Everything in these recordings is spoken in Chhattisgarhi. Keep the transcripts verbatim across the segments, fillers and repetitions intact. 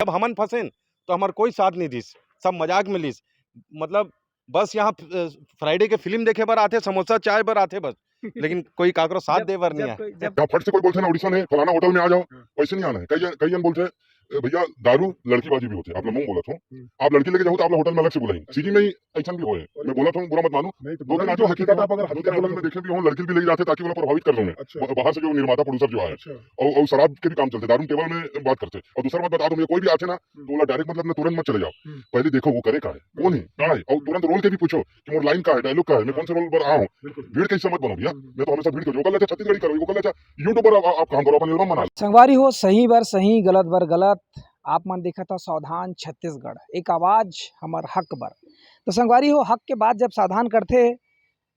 जब हमन फंसेन तो हमर कोई साथ नहीं दिस, सब मजाक में लिस। मतलब बस यहाँ फ्राइडे के फिल्म देखे बर आथे, समोसा चाय बर आथे बस, लेकिन कोई काकरो साथ दे बर नहीं आए। यहाँ फट से कोई बोलथे ना, ऑडिशन है, फलाना होटल में आ जाओ, हाँ। वैसे नहीं आना है। कई जन कई जन बोलथे, "ए भैया, दारू लड़कीबाजी भी होथे, आप लोग मुंह बोलत हो, हम्म। आप लड़की लेके जाओ तो आप लोग होटल में अलग से बुलाई।" सीजी में ही ऐसा भी होए, मैं बोलत हूँ, बुरा मत मानो। नहीं तो दो दिन बोला आजो नहीं, हकीकत आप हकीकत अगर हकीकत बोला, मैं देखे भी हूँ, लड़की भी लेके जाथे ताकि बोला प्रभावित कर दो मैं। अच्छा। ब- बाहर से जो निर्माता प्रोड्यूसर जो आए, अच्छा। और, और शराब के भी काम चलते, दारू टेबल में बात करते। और दूसरा बात बता दो, मैं कोई भी आथे ना तो बोला डायरेक्ट मतलब ना तुरंत मत चले जाओ, हम्म। पहले देखो वो करे का है, कौन है, क्या है, और तुरंत रोल के भी पूछो कि मोर लाइन का है, डायलॉग का है, मैं कौन से रोल पर आऊँ। बिल्कुल। भीड़ कैसे मत बनो भैया, हम्म। मैं तो हमेशा भीड़ को जो कर लेते छत्तीसगढ़ी करो, वो कर लेते यूट्यूबर, आप, आप काम करो, अपन एल्बम बना लो। संगवारी हो, सही बर सही, गलत बर गलत। आप मन देखत हो सावधान छत्तीसगढ़, एक आवाज हमर हक बर। तो संगवारी हो, हक के बात जब सावधान करथे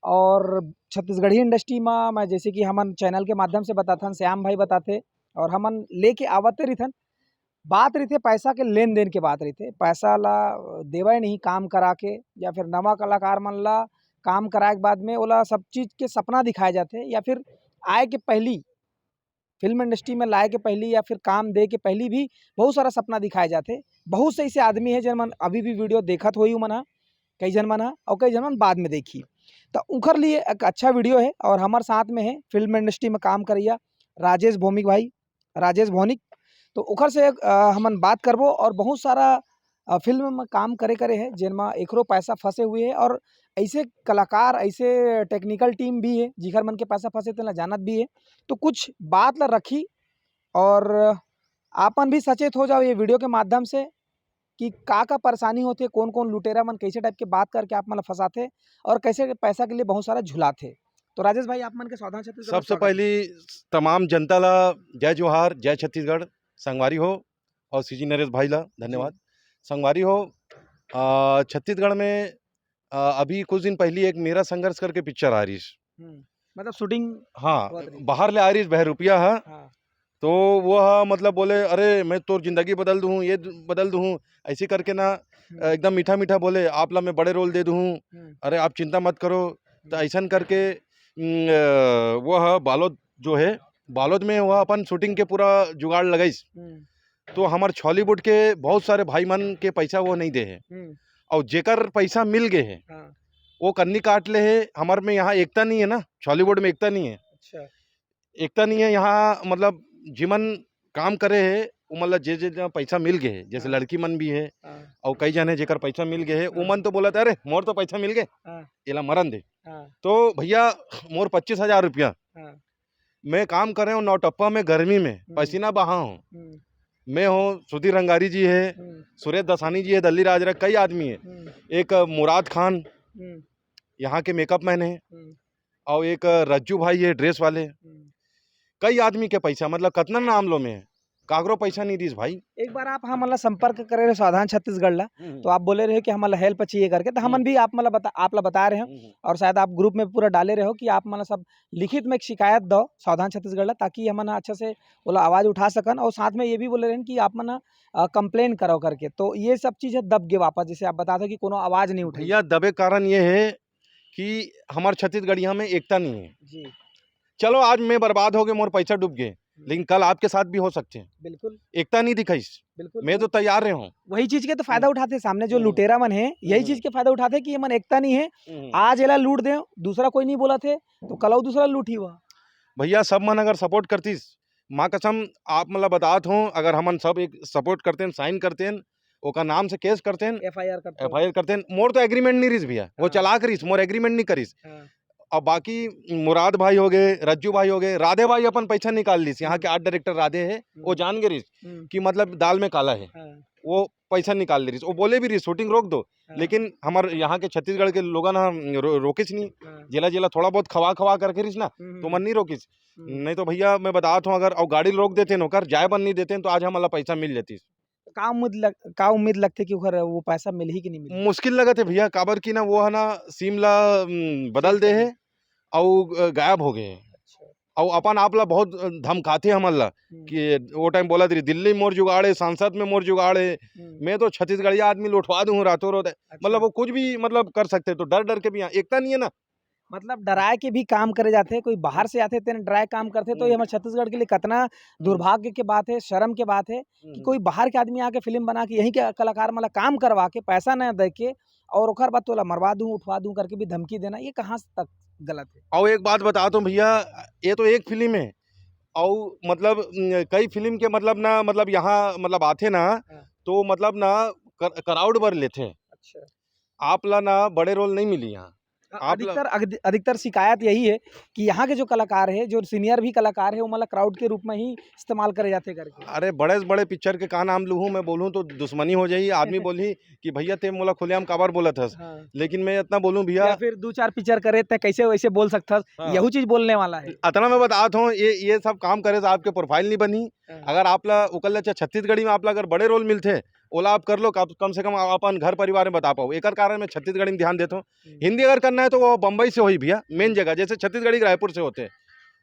और छत्तीसगढ़ी इंडस्ट्री में, मैं जैसे कि हमन चैनल के माध्यम से बताथन, श्याम भाई बताथे और हमन लेके आवते रहिथन, बात रहिथे पैसा के लेन देन के बात रहिथे। पैसा ला देवय नहीं काम करा के, या फिर नवा कलाकार मन ला काम कराए के बाद में ओला सब चीज के सपना दिखाए जाथे, या फिर आए के पहली फिल्म इंडस्ट्री में लाए के पहली या फिर काम दे के पहली भी बहुत सारा सपना दिखाए जाथे। बहुत से ऐसे आदमी है जिन मन अभी भी वीडियो देखत होही, उमन ह, कई जन मन ह, और कई जन मन बाद में देखी। तो उखर लिए एक अच्छा वीडियो है और हमारे साथ में है फिल्म इंडस्ट्री में काम करैया राजेश भौमिक भाई, राजेश भौनिक। तो उखर से अ, हमन बात करबो और बहुत सारा अ, फिल्म में काम करे करे है जिन में एकरो पैसा फंसे हुए है और ऐसे कलाकार, ऐसे टेक्निकल टीम भी है जिखर मन के पैसा फंसे तेला जानत भी है। तो कुछ बात ला रखी और आप मन भी सचेत हो जाओ ये वीडियो के माध्यम से कि का का परेशानी होथे, कौन कौन लुटेरा मन कैसे टाइप के बात करके आप मन ला फंसाथे और कैसे पैसा के लिए बहुत सारा झुलाथे। तो राजेश भाई, आप मन के सावधान छत्तीसगढ़ में सबसे स्वागत है। पहली तमाम जनता ला जय जोहार, जय छत्तीसगढ़। संगवारी हो और सीजी नरेश भाई ला धन्यवाद। संगवारी हो, आ, छत्तीसगढ़ में आ, अभी कुछ दिन पहली एक मेरा संघर्ष करके पिक्चर आ रही है। हम्म, मतलब शूटिंग हाँ, बहुत रही। बाहर ले आ रही है बहरूपिया है। हाँ। तो वो हा, मतलब बोले, "अरे मैं तोर जिंदगी बदल दूँ, ये द- बदल दूँ", ऐसे करके ना हम्म, एकदम मीठा मीठा बोले, "आप ला मैं बड़े रोल दे दूँ, हम्म, अरे आप चिंता मत करो।" तो हम्म, ऐसा करके न, अ, वो हा बालोद जो है, बालोद में वह अपन शूटिंग के पूरा जुगाड़ लगाइस। हम्म, तो हमार छॉलीवुड के बहुत सारे भाई मन के पैसा वो नहीं दे है, हम्म, और जेकर पैसा मिल गए है हाँ, वो कन्नी काट ले है। हमार में यहाँ एकता नहीं है ना, छॉलीवुड में एकता नहीं है। अच्छा, एकता नहीं है यहाँ, मतलब जिमन काम करे है वो, मतलब जे जे जहाँ पैसा मिल गए है, जैसे हाँ। लड़की मन भी है हाँ, और कई जन है जेकर पैसा मिल गए है, वो हाँ। मन तो बोलत, "अरे मोर तो पैसा मिल गए, हाँ, एला मरन दे।" हाँ, तो भैया, मोर पच्चीस हजार रुपया, हाँ, मैं काम करे हूँ नौटप्पा में, गर्मी में हम्म। पसीना बहा हूँ। हम्म, मैं हूँ, सुधीर रंगारी जी है, हम्म, सुरेश दसानी जी है, दल्ली राजरा, कई आदमी है, हम्म, एक मुराद खान हम्म, यहाँ के मेकअप मैन है, हम्म, और एक रज्जू भाई है ड्रेस वाले, हम्म। कई आदमी के पैसा, मतलब कतना नाम लो में है, काकरो पैसा नहीं दीस भाई। एक बार आप हमन ला संपर्क करे रहे सावधान छत्तीसगढ़ ला, तो आप बोले रहे कि हमन ला हेल्प चाहिए करके, तो हमन हम्म। भी आप मन ला बता, आप ला बता रहे हो, हम्म। और शायद आप ग्रुप में पूरा डाले रहे हो कि आप मन ला सब लिखित में एक शिकायत दो सावधान छत्तीसगढ़ ला, ताकि हमन अच्छा से ओला आवाज उठा सकन। और साथ में ये भी बोले रहे कि आप मन कंप्लेन करो करके, तो ये सब चीज है दब गए वापस, जैसे आप बता दो कि कोनो आवाज नहीं उठाई। भैया, दबे कारण ये है कि हमार छत्तीसगढ़िया में एकता नहीं है। जी, चलो, आज मैं बर्बाद हो गए, मोर पैसा डूब गए, लेकिन कल आपके साथ भी हो सकते हैं। बिल्कुल, एकता नहीं दिखाइस, बिल्कुल। मैं तो तैयार रहे हूँ। वही चीज के तो फायदा हम्म। उठाते, सामने जो हम्म। लुटेरा मन है, यही हम्म। चीज के फायदा उठाते कि ये मन एकता नहीं है, हम्म। आज एला लूट दे, दूसरा कोई नहीं बोला थे, तो कल दूसरा लूट ही हुआ। भैया, सब मन अगर सपोर्ट करतीस, माँ कसम, आप मतलब बतात हूँ, अगर हमन सब एक सपोर्ट करते हैं, साइन करते हैं, ओकर नाम से केस करते हैं, एफआईआर करते हैं। एफआईआर करते हैं, मोर तो एग्रीमेंट नहीं रहीस भैया, वो हाँ। चलाक रहीस, मोर एग्रीमेंट नहीं करीस। हाँ। अब बाकी मुराद भाई हो गए, रज्जू भाई हो गए, राधे भाई अपन पैसा निकाल लीस। यहाँ के हम्म। आर्ट डायरेक्टर राधे है, वो हम्म। जान गए रहीस हम्म। कि मतलब दाल में काला है, हाँ। वो पैसा निकाल ले रहीस। वो बोले भी रहीस, शूटिंग रोक दो, हाँ। लेकिन हमारे यहाँ के छत्तीसगढ़ के लोगन ह रो-, रोकिस नहीं। हाँ। जेला जेला थोड़ा बहुत खवा खवा करके रहीस ना, हम्म, तो हम्म। मन नहीं रोकिस। हम्म। नहीं तो भैया, मैं बतात हूँ, अगर अउ गाड़ी रोक देते न ओकर, जाए बर नहीं देते न, तो आज हमला पैसा मिल जातीस। का उम्मीद लग, का उम्मीद लगथे कि ओकर वो पैसा मिलही कि नहीं मिलही? मुश्किल लगत है भैया, काबर कि ना वो है ना सिम ला, उम, बदल दे है, अउ, अ, गायब हो गए है। अच्छा। अउ अपन आप ला बहुत, अ, धमकाथे हमन ला, हम्म। कि वो टाइम बोलत रही, "दिल्ली में मोर जुगाड़ है, सांसद में मोर जुगाड़ है।" हम्म। मैं तो छत्तीसगढ़िया आदमी ला उठवा दूँ रातों रात। अच्छा। मतलब वो कुछ भी मतलब कर सकते, तो डर डर के भी यहाँ एकता नहीं है ना। मतलब डराए के भी काम करे जाथे, कोई बाहर से आथे तेन डराए काम करथे, तो ये हम्म। हमर छत्तीसगढ़ के लिए कतना हम्म। दुर्भाग्य के बात है, शर्म के बात है कि हम्म। कोई बाहर के आदमी आके फिल्म बना के यहीं के कलाकार मन ला काम करवा के पैसा न दे के और ओकर बाद तोला मरवा दूं, उठवा दूं करके भी धमकी देना, ये कहाँ तक गलत है? और एक बात बता दो भैया, ये तो एक फिल्म है, और मतलब न, कई फिल्म के मतलब ना, मतलब यहाँ मतलब आथे ना, हाँ। तो मतलब ना कर, क्राउड बर लेथे। अच्छा। आप ला ना बड़े रोल नहीं मिली यहाँ। हाँ, आप ला अधिकतर अगदि-, अधिकतर शिकायत यही है कि यहाँ के जो कलाकार है, जो सीनियर भी कलाकार है, वो मतलब क्राउड के रूप में ही इस्तेमाल करे जाते करके। अरे बड़े से बड़े पिक्चर के का नाम लूहूँ मैं, बोलूँ तो दुश्मनी हो जाही, आदमी बोलही कि भैया ते मोला खुलेआम काबर बोलत हस। हाँ। लेकिन मैं इतना बोलूँ भैया, या फिर दू चार पिक्चर करे ते कैसे वैसे बोल सकत हस, हाँ। यहू चीज बोलने वाला है। अतना मैं बतात हूँ, ये, ये सब काम करे से आपके प्रोफाइल नहीं बनी। हाँ। अगर आप ला ओकर ले अच्छा छत्तीसगढ़ी में आप ला अगर बड़े रोल मिलथे, ओला आप कर लो, कम, कम से कम आप अपन घर परिवार में बता पाओ। एकर कारण मैं छत्तीसगढ़ी में ध्यान देता हूँ। हम्म। हिंदी अगर करना है तो वो बम्बई से होही भैया, मेन हम्म। जगह, जैसे छत्तीसगढ़ी रायपुर से होथे।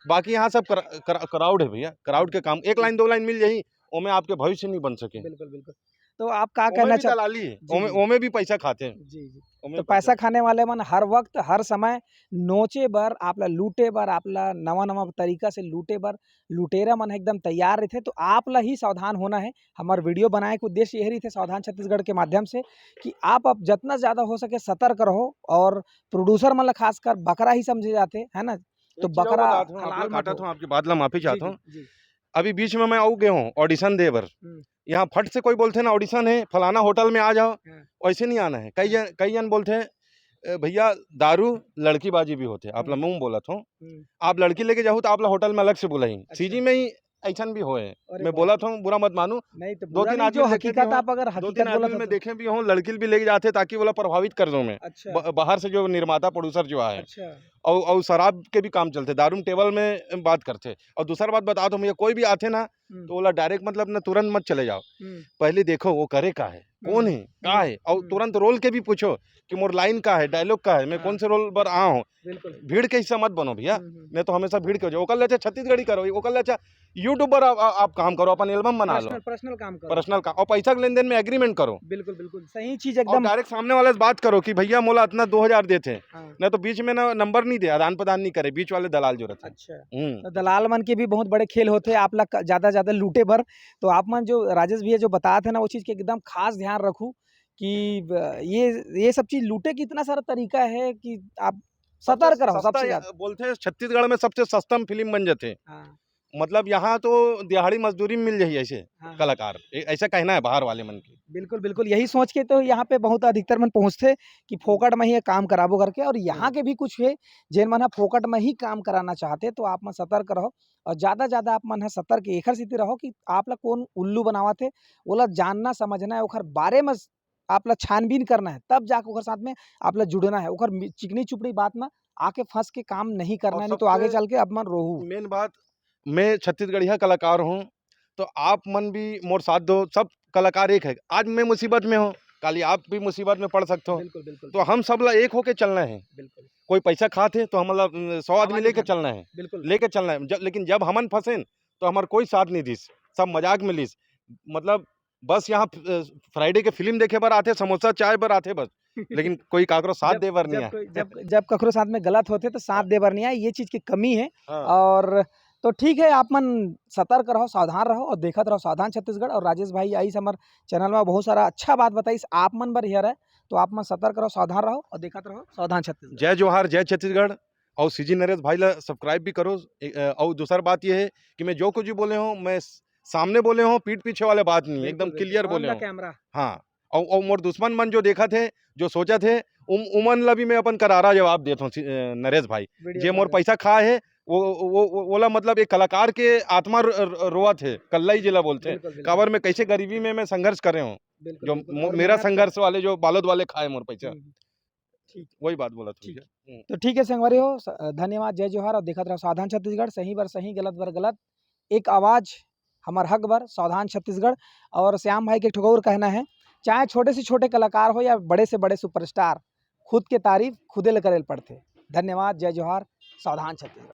बाकी यहाँ सब क्रा-, क्रा-, क्राउड है भैया, क्राउड के काम, एक लाइन दो लाइन मिल जाही, ओमे आपके भविष्य नहीं बन सके। बिल्कुल, बिल्कुल। तो आप का ओमे कहना भी चाह-, दलाली है, जी, ओमे, जी। ओमे भी पैसा खाते हैं। जी, जी। ओमे तो भी पैसा पैसा खाने वाले मन हर वक्त, हर समय नोचे बर, आप ला लूटे बर, आप ला नवा-नवा तरीका से लूटे बर, लुटेरा मन एकदम तैयार रहिथे। तो आप ला ही सावधान होना है। हमार वीडियो बनाए के उद्देश्य यही रहिथे सावधान छत्तीसगढ़ के माध्यम से कि आप अब जितना ज़्यादा हो सके सतर्क रहो और प्रोड्यूसर मन ला खासकर बकरा ही समझे जाथे, है ना? तो एक चीज और बकरा बतात हूँ, आप हलाल लोग मत काटत हो। हूँ, आपकी बात ला माफी जी, चाहता जी, हूँ। जी। अभी बीच में मैं आऊ गए हूँ ऑडिशन दे बर। हम्म। यहाँ फट से कोई बोलथे ना, "ऑडिशन है, फलाना होटल में आ जाओ।" हाँ। वैसे नहीं आना है। कई हाँ। जन, कई जन बोलथे, "ए, भैया, दारू लड़कीबाजी भी होथे।" आप ला हम्म। मुंह बोलत हो। हम्म। आप लड़की लेके जाहू तो आप ला होटल में अलग से बुलाही। अच्छा। सीजी में ही ऐसन भी होए। अरे मैं बाप बोलत रे। हूँ, बुरा मत मानू। नहीं तो दो बुरा तीन नहीं, आदमी जो देखे भी हकीकत हों, आप अगर दो तीन हकीकत आदमी बोलत हो मैं तो। देखे भी हूँ, लड़की भी लेके जाथे ताकि ओला प्रभावित कर दूं मैं। अच्छा। ब-, बाहर से जो निर्माता प्रोड्यूसर जो आए। अच्छा। और, और शराब के भी काम चलथे, दारू में टेबल में बात करथे। और दूसरा बात बतात हूँ भैया, कोई भी आथे ना, हम्म। तो ओला डायरेक्ट मतलब ना तुरंत मत चले जाओ। हम्म। पहले देखो वो करे का है, कौन हम्म। है, का हम्म। है, और हम्म। तुरंत रोल के भी पूछो कि मोर लाइन का है, डायलॉग का है, मैं हाँ। कौन से रोल पर आया हूँ। बिल्कुल। भीड़ के हिस्सा मत बनो भैया, हम्म, हम्म। नहीं तो हमेशा भीड़ के हो जाओ। ओकर ले अच्छा छत्तीसगढ़ी करो, ओकर ले अच्छा YouTube पर आप, आप, आप काम करो, अपन एल्बम बना लो। पर्सनल, पर्सनल काम करो। पर्सनल काम, और पैसा के लेन देन में एग्रीमेंट करो। बिल्कुल, बिल्कुल, सही चीज और एकदम। डायरेक्ट सामने वाले से बात करो कि भैया मोला इतना दो हजार देथे, हाँ। नहीं तो बीच में ना नंबर नहीं दे, आदान प्रदान नहीं करे, बीच वाले दलाल जो रहते हैं। अच्छा। हम्म। तो दलाल मन के भी बहुत बड़े खेल होथे, आप ला क-, ज्यादा, ज्यादा लूटे बर। तो आप मन जो राजेश भैया जो बतात हे ना, वो चीज के एकदम खास ध्यान रखू कि ब-, ये, ये सब चीज लूटे के इतना सारा तरीका है कि आप सबसे सतर्क रहो, सस्ता सबसे ये ज्यादा। बोलथे छत्तीसगढ़ में सबसे सस्ता में फिल्म बन जाथे। हाँ। मतलब यहाँ तो दिहाड़ी मजदूरी में मिल जाही ऐसे हाँ, हाँ। कलाकार, ए-, ऐसा कहना है बाहर वाले मन के। बिल्कुल, बिल्कुल, यही सोच के तो यहाँ पे बहुत अधिकतर मन पहुँचथे कि फोकट में ही ये काम कराबो करके। और यहाँ हम्म। के भी कुछ है जेन मन ह फोकट में ही काम कराना चाहथे, तो आप मन सतर्क रहो और ज्यादा ज्यादा आप मन ह सतर्क एखर सेती रहो कि आप ला कौन उल्लू बनावत हे, ओला जानना समझना है, ओखर बारे में आप ला छानबीन करना है, तब जाके ओकर साथ में आप ला जुड़ना है। ओकर मि-, चिकनी चुपड़ी बात में आके फंस के काम नहीं करना और है, नहीं तो आगे सबसे चल के आप मन रोहू। मेन बात, मैं छत्तीसगढ़िया कलाकार हूँ, तो आप मन भी मोर साथ दो, सब कलाकार एक है। आज मैं मुसीबत में हूँ, काली आप भी मुसीबत में पड़ सकते हो। बिल्कुल, बिल्कुल। तो हम सब ला एक होके चलना है। बिल्कुल। कोई पैसा खात है तो हम मतलब, अ, सौ आदमी आवाज लेके उठाना। चलना है। बिल्कुल। लेके चलना है। ज-, लेकिन जब हमन फंसेन, तो हमार कोई साथ नहीं दिस, सब मजाक में लिस। मतलब बस यहाँ फ-, अ, फ्राइडे के फिल्म देखे बर आथे, समोसा चाय बर आथे बस, लेकिन कोई काकरो साथ जब, दे बर नहीं जब आए। कोई, जब, जब ककरो साथ में गलत होथे तो साथ हाँ। दे बर नहीं आए, ये चीज की कमी है। हाँ। और तो ठीक है, आप मन सतर्क रहो, सावधान रहो और देखत रहो सावधान छत्तीसगढ़। और राजेश भाई आइस हमर चैनल में, बहुत सारा अच्छा बात बताइस, आप मन बर हेयर है, तो आप मन सतर्क रहो, सावधान रहो और देखत रहो सावधान छत्तीसगढ़। जय जोहार, जय छत्तीसगढ़। और सीजी नरेश भाई ला सब्सक्राइब भी करो। ए-, अ, और दूसर बात ये है कि मैं जो कुछ भी बोले हूँ, मैं स-, सामने बोले हूँ, पीठ पीछे वाले बात नहीं है, बिल्कुल, एकदम बिल्कुल। क्लियर On बोले the हूँ। Camera। हाँ, और, और मोर दुश्मन मन जो देखत हे, जो सोचत हे, उम-, उमन ला भी मैं अपन करारा जवाब देत हूँ, सी-, अ, नरेश भाई। वीडियो जे मोर बनाते हैं। पैसा खाए हे, वो, वो, वो, ओला मतलब एक कलाकार के आत्मा रो-, रो-, रोवत हे, कल्लाई जेला बोलथे। बिल्कुल, बिल्कुल। काबर मैं कैसे गरीबी में मैं संघर्ष करे हूँ, बिल्कुल, जो बिल्कुल। मो-, और मेरा मेहनत कर संघर्ष वाले जो बालोद वाले खाए मोर पैसा। हम्म। ठीक। वही बात बोला था ठीक। भैया। हम्म। तो ठीक है संगवारी हो, स-, धन्यवाद, जय जोहार और देखत रहो सावधान छत्तीसगढ़, सही बर सही, गलत बर गलत, एक आवाज हमर हक बर, सावधान छत्तीसगढ़। और श्याम भाई के एक ठो और कहना है, चाहे छोटे से छोटे कलाकार हो या बड़े से बड़े सुपरस्टार, खुद के तारीफ खुदे ले करे ल पड़थे। धन्यवाद, जय जोहार, सावधान छत्तीसगढ़।